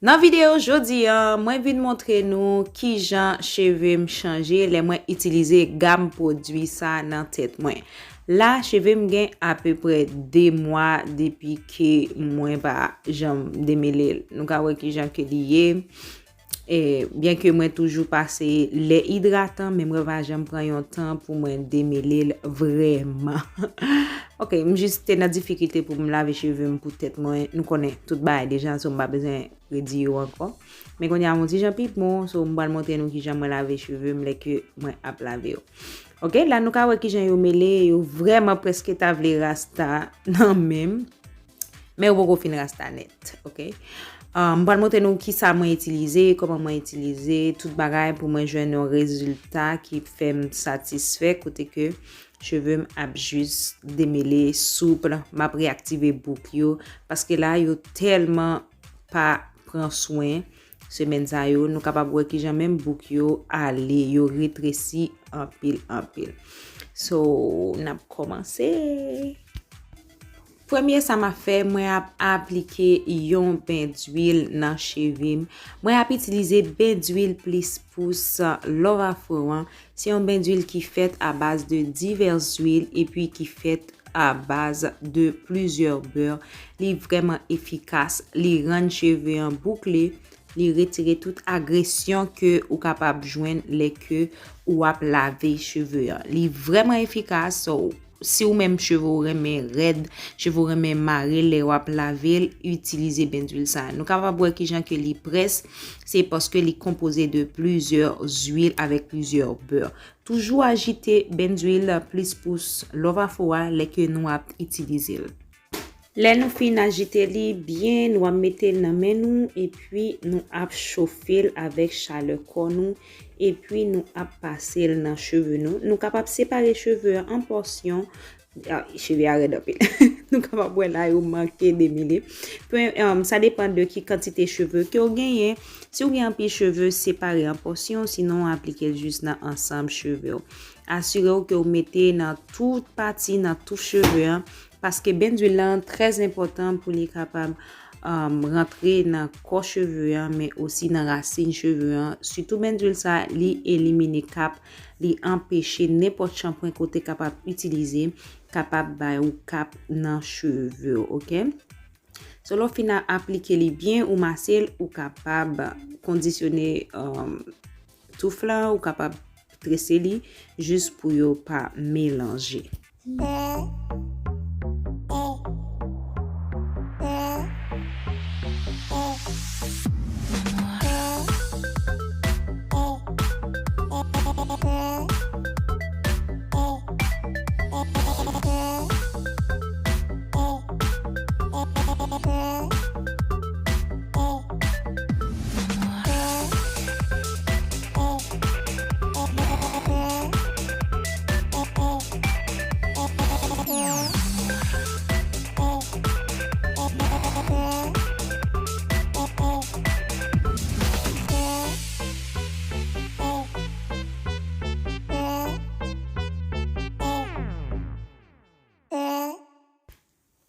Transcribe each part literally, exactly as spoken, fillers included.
Nan videyo jodi a, mwen vin montre nou kijan cheve m chanje lè mwen itilize gam pwodui sa nan tèt mwen. La, cheve m gen apeprè de mwa depi ke mwen pa janm demele l. Nou ka wè kijan ke li ye. E, byen ke mwen toujou pase lè idratan, men mwen pa janm pran yon tan pou mwen demele l vrèman. Ok, m jis te nan difikilte pou m lave cheve m pou tèt mwen. Nou konnen tout bagay deja, so m pa bezwen redi yo ankò. Men kounye a, yon ti jan pi bon, so m pral montre nou kijan mwen lave cheve m lè ke mwen ap lave yo. Ok, la nou ka wè kijan yo mele, yo vrèman prèske ta vle rasta nan men m. Men yo poko fin rasta nèt, ok? Ah, m pral montre nou kisa mwen itilize, kòman mwen itilize, tout bagay pou mwen jwenn yon rezilta ki fè m satisfè, kote ke cheve m ap jis demele, soup, m ap reyaktive bouk yo, paske la yo tèlman pa pran swen semèn sa yo, nou kapab wè kijan menm bouk yo ale, yo retresi anpil, anpil. So, n ap kòmanse. Premye sa m ap fè, mwen ap aplike yon ben dwil nan cheve m. Mwen ap itilize ben dwil Plis Pous Love Afro an. Se yon ben dwil ki fèt a baz de divès zwil epi ki fèt a baz de plizyè bè. Li vrèman efikas, li rann cheve an boukle, li retire tout agresyon ke ou kapab jwenn lè ke ou ap lave cheve an. Li vrèman efikas, so, si ou menm cheve w renmen rèd, cheve w renmen mare lè w ap lave l, itilize ben dwil sa. Nou kapab wè kijan ke li près, se paske li konpoze de plizyè zwil avèk plizyè bè. Toujou ajite ben dwil Plis Pous Love Afro a lè ke nou ap itilize l. Lè nou fin ajite li byen, nou ap mete l nan men nou, epi nou ap chofe l avèk chalè kò nou, epi nou ap pase l nan cheve nou. Nou kapab separe cheve a an pòsyon. Ah, cheve a rèd anpil. Nou kapab wè la, yo manke demele. Pe, um, sa depann de ki kantite cheve ke w genyen. Si w gen anpil cheve, separe an pòsyon, sinon aplike l jis nan ansanm cheve w. Asire w ke w mete nan tout pati, nan tout cheve an, paske ben dwil lan trè enpòtan pou li kapab, um, rantre nan kò cheve an, men osi nan rasin cheve an. Sitou ben dwil sa, li elimine kap, li anpeche nenpòt chanpwen ke w te kapab itilize, kapab bay ou kap nan cheve w, ok? So, lè w fin a-, aplike li byen, ou mase l, ou kapab kondisyone, um, touf lan, ou kapab trese li jis pou yo pa melanje.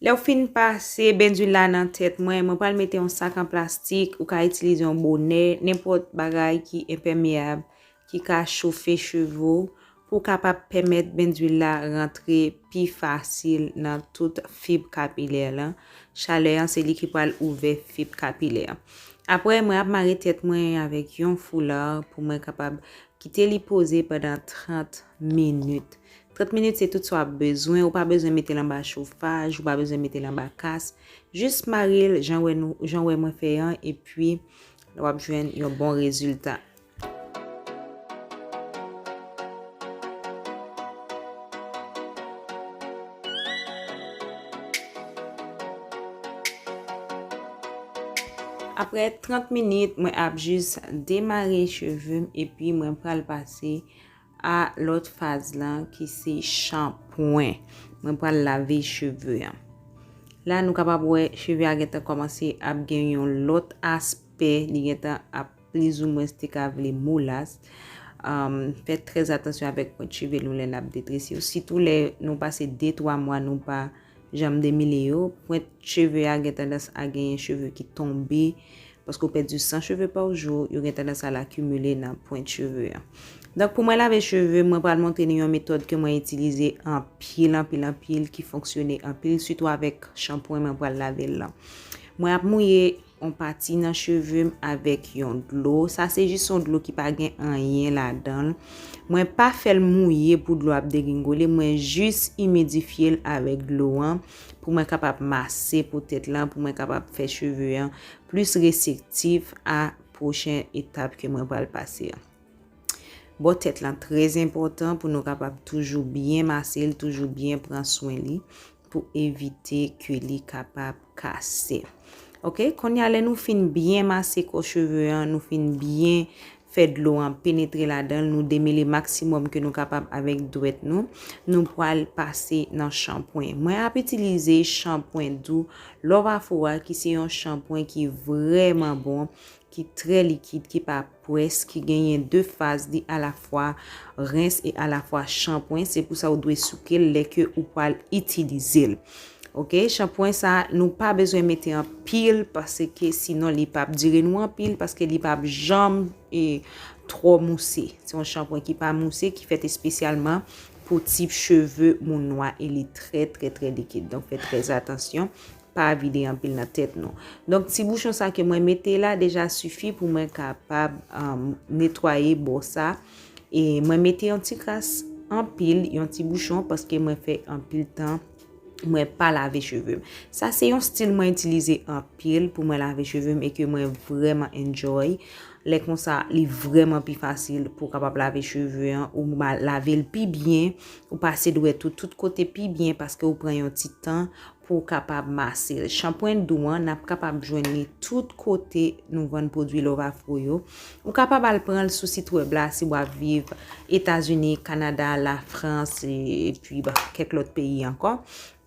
Lè w fin pase ben dwil la nan tèt mwen, mwen pral mete yon sak an plastik, ou ka itilize yon bonè, nenpòt bagay ki enpèmeyab, ki ka chofe cheve w, pou w kapab pèmèt ben dwil la rantre pi fasil nan tout fib kapilè lan. Chalè an, se li ki pral ouvè fib kapilè an. Apre, mwen ap mare tèt mwen avèk yon foula pou mwen kapab kite li poze pandan trant minit. Trant minit se tout sa w ap bezwen. Ou pa bezwen mete l anba chofaj, ou pa bezwen mete l anba kas. Jis mare l jan wè nou, jan wè mwen fè an, epi w ap jwenn yon bon rezilta. Apre trant minit, mwen ap jis demare cheve m epi mwen pral pase a lòt faz lan ki se shanpwen. Mwen pral lave cheve an. La, nou kapab wè cheve a gentan kòmanse ap gen yon lòt aspè, li gentan ap plizoumwen te ka vle molas. Um, fè trè atansyon avèk pwent cheve nou lè n ap detrese yo. Sitou lè nou pase de twa mwa nou pa janm demele yo, pwent cheve a gen tandans a genyen cheve ki tonbe, Paske w pèdi san cheve pa jou, yo gen tandans al akimile nan pwent cheve an. Donk, pou mwen lave cheve, mwen pral montre nou yon metòd ke mwen itilize anpil, anpil, anpil, ki fonksyone anpil, sitou avèk chanpwen mwen pral lave l lan. Mwen ap mouye yon pati nan cheve m avèk yon dlo. Sa se jis yon dlo ki pa gen anyen ladan l. Mwen pa fè l mouye pou dlo ap degringole, mwen jis imidifye l avèk dlo an pou mwen kapab mase po tèt lan, pou mwen kapab fè cheve an plis reseptif a pwochen etap ke mwen pral pase an. Bò tèt lan trè enpòtan pou nou kapab toujou byen mase l, toujou byen pran swen li pou evite ke li kapab kase. Oke, kounye a lè nou fin byen mase kò cheve an, nou fin byen fè dlo an penetre ladan l, nou demele maksimòm ke nou kapab avèk dwèt nou, nou pral pase nan chanpwen. Mwen ap itilize chanpwen dou Love Afro a ki se yon chanpwen ki vrèman bon, ki trè likid, ki pa pwès, ki genyen de faz, li alafwa rens e alafwa chanpwen. Se pou sa ou dwe souke l lè ke ou pral itilize l. Oke, chanpwen sa, nou pa bezwen mete anpil paske sinon li p ap dire nou anpil, paske li p ap janm e twò mouse. Se yon chanpwen ki pa mouse, ki fèt espesyalman pou tip cheve moun nwa e li trè, trè, trè likid. Donk, fè trè atansyon, pa vide anpil nan tèt nou. Donk, ti bouchon sa ke mwen mete la deja sifi pou mwen kapab, um, netwaye bò sa. E mwen mete yon ti kras anpil, yon ti bouchon, paske mwen fè anpil tan mwen pa lave cheve m. Sa se yon stil mwen itilize anpil pou mwen lave cheve m e ke mwen vrèman enjoy. Lè konsa, li vrèman pi fasil pou w kapab lave cheve an, ou ma-, lave l pi byen, ou pase dwèt ou tout kote pi byen paske ou pran yon ti tan pou w kapab mase l. Chanpwen dou an, n ap kapab jwenn li tout kote nou vann pwodui Love Afro yo. Ou kapab al pran l sou sit wèb la si w ap viv Etazini, Kanada, Lafrans, e, epi, bon, kèk lòt peyi ankò.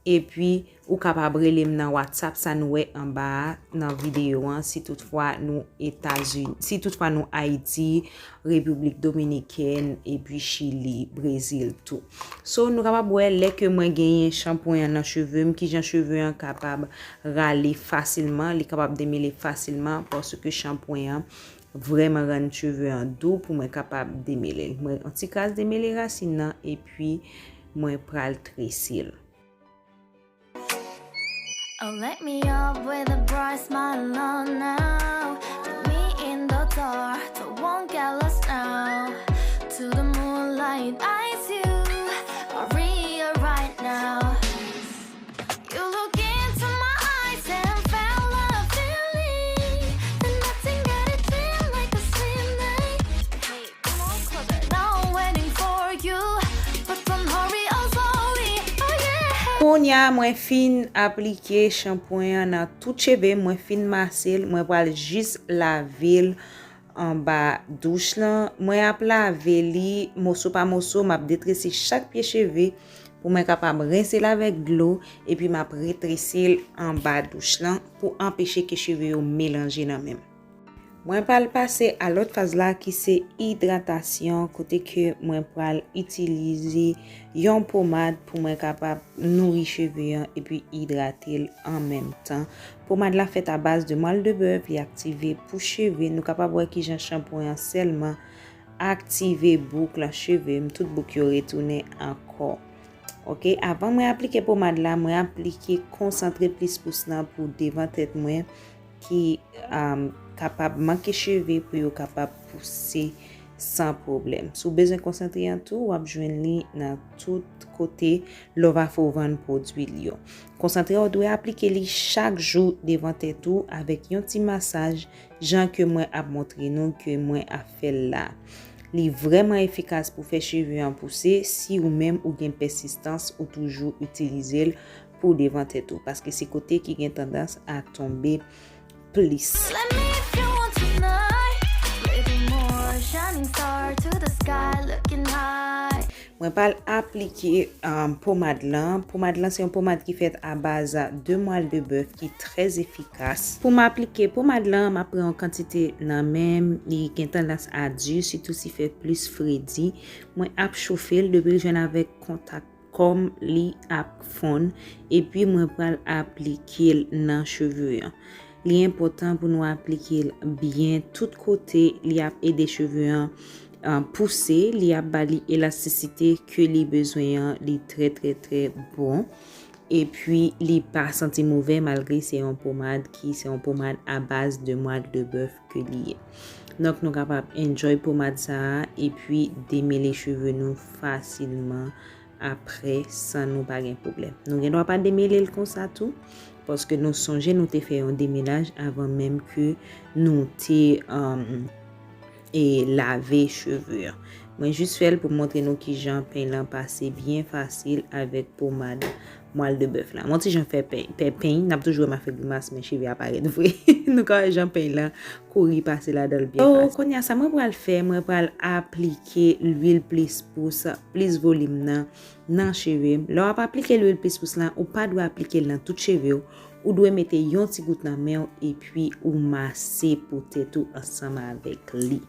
Epi, ou kapab rele m nan WhatsApp, sa nou wè anba a, nan videyo an, si toutfwa nou Etazini, si toutfwa nou Ayiti, Repiblik Dominikèn, epi Chili, Brezil tou. So, nou kapab wè lè ke mwen genyen chanpwen an nan cheve m, kijan cheve an kapab rale fasilman, li kapab demele fasilman, paske chanpwen an vrèman rann cheve an dou pou mwen kapab demele l. Mwen, yon ti kras demele rasin nan, epi mwen pral trese l. Oh, let me up with a bright smile on now. Meet me in the dark, don't won't get lost now. To the moonlight, I see you, Maria, right now. You look into my eyes and felt love feeling. Then nothing got it feel like a slim night. Now I'm waiting for you, but don't hurry, oh slowly, oh yeah. Kounye a, mwen fin aplike chanpwen an nan tout cheve m, mwen fin mase l, mwen pral jis lave l anba douch lan. Mwen ap lave li moso pa moso, m ap detrese chak pye cheve pou mwen kapab rense l avèk dlo, epi m ap retrese l anba douch lan pou anpeche ke cheve yo melanje nan men m. Mwen pral pase a lòt faz la ki se idratasyon, kote ke mwen pral itilize yon pomad pou mwen kapab nouri cheve an epi idrate l an menm tan. Pomad la fèt a baz de mwal de bèf, li aktive pou cheve. Nou kapab wè kijan chanpwen an sèlman aktive bouk lan cheve m, tout bouk yo retounen ankò. Oke, avan mwen aplike pomad la, mwen aplike konsantre plis pous lan pou devan tèt mwen ki, um, kapab manke cheve pou yo kapab pouse san pwoblèm. Si w bezwen konsantre an tou, w ap jwenn li nan tout kote Love Afro vann pwodui l yo. Konsantre a, w dwe aplike li chak jou devan tèt ou avèk yon ti masaj, jan ke mwen ap montre nou ke mwen ap fè l la. Li vrèman efikas pou fè cheve an pouse si ou menm ou gen pèsistans ou toujou itilize l pou devan tèt ou, paske se kote ki gen tandans a tonbe plis. Let me if you want tonight. Little more shining star to the sky looking high. Mwen pral aplike, um, pomad lan. Pomad lan se yon pomad ki fèt a baz de mwal de bèf ki trè efikas. Pou m aplike pomad lan, m ap pran yon kantite nan men m. Li gen tandans a di, sitou si fè plis fredi. Mwen ap chofe l depi l jwenn avèk kontak kò m, li ap fonn. Epi mwen pral aplike l nan cheve an. Li enpòtan pou nou aplike l byen tout kote. Li ap ede cheve an, an pouse, li ap ba li elastisite ke li bezwen an. Li trè, trè, trè bon. Epi, li pa santi move malgre se yon pomad ki se yon pomad a baz de mwal de bèf ke li ye. Donk, nou kapab enjoy pomad sa a epi demele cheve nou fasilman apre san nou pa gen pwoblèm. Nou gen dwa pa demele l konsa tou, paske nou sonje nou te fè yon demelaj avan menm ke nou te, um, e lave cheve an. Mwen jis fè l pou montre nou kijan peny lan pase byen fasil avèk pomad mwal de bèf la. Mwen ti jan fè peny, fè peny, n ap toujou wè m ap fè grimas, men cheve a parèt vre. Nou ka wè jan peny lan kouri pase ladan l byen fasil. Kounye a, sa mwen pral fè, mwen pral aplike lwil plis pous, plis volim nan, nan cheve m. Lè w ap aplike lwil plis pous lan, ou pa dwe aplike l nan tout cheve w. Ou dwe mete yon ti gout nan men w epi ou mase pou tèt ou ansanm avèk li.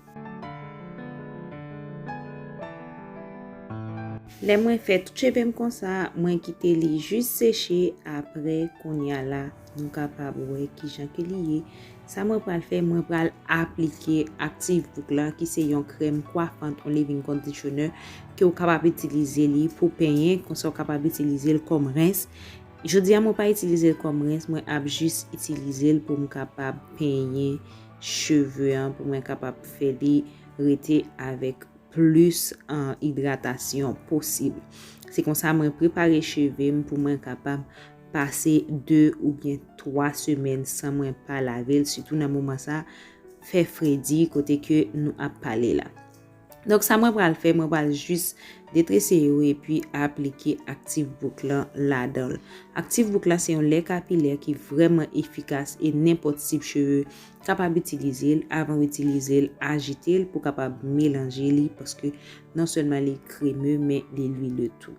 Lè mwen fè tout cheve m konsa, mwen kite li jis seche. Apre, kounye a la, nou kapab wè kijan ke li ye. Sa mwen pral fè, mwen pral aplike Active Book lan, ki se yon krèm kwafant, yon leave-in conditioner, ke w kapab itilize li pou penyen, konsa w kapab itilize l kòm rens. Jodi a, mwen pa itilize l kòm rens, mwen ap jis itilize l pou m kapab penyen cheve an, pou mwen kapab fè li rete avèk plis, an, idratasyon posib. Se konsa mwen prepare cheve m pou mwen kapab pase de oubyen twa semèn san mwen pa lave l, sitou nan moman sa, fè fredi kote ke nou ap pale la. Donk, sa mwen pral fè, mwen pral jis detrese yo epi aplike Active Book lan ladan l. Active Book lan se yon lè kapilè ki vrèman efikas e nenpòt tip cheve kapab itilize l. Avan w itilize l, ajite l pou kapab melanje li, paske non sèlman li kreme, men li lwile tou.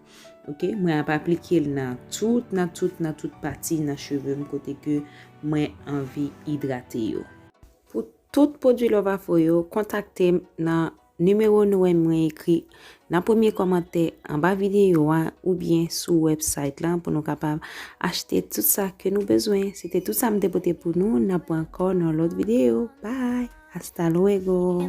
Ok, mwen ap aplike l nan tout, nan tout, nan tout pati nan cheve m kote ke mwen anvi idrate yo. Pou tout pwodui Love Afro yo, kontakte m nan nimewo nou wè mwen ekri nan premye kòmantè anba videyo a oubyen sou website lan pou nou kapab achte tout sa ke nou bezwen. Se te tout sa m te pote pou nou. N ap wè ankò nan lòt videyo. Bye! Hasta luego!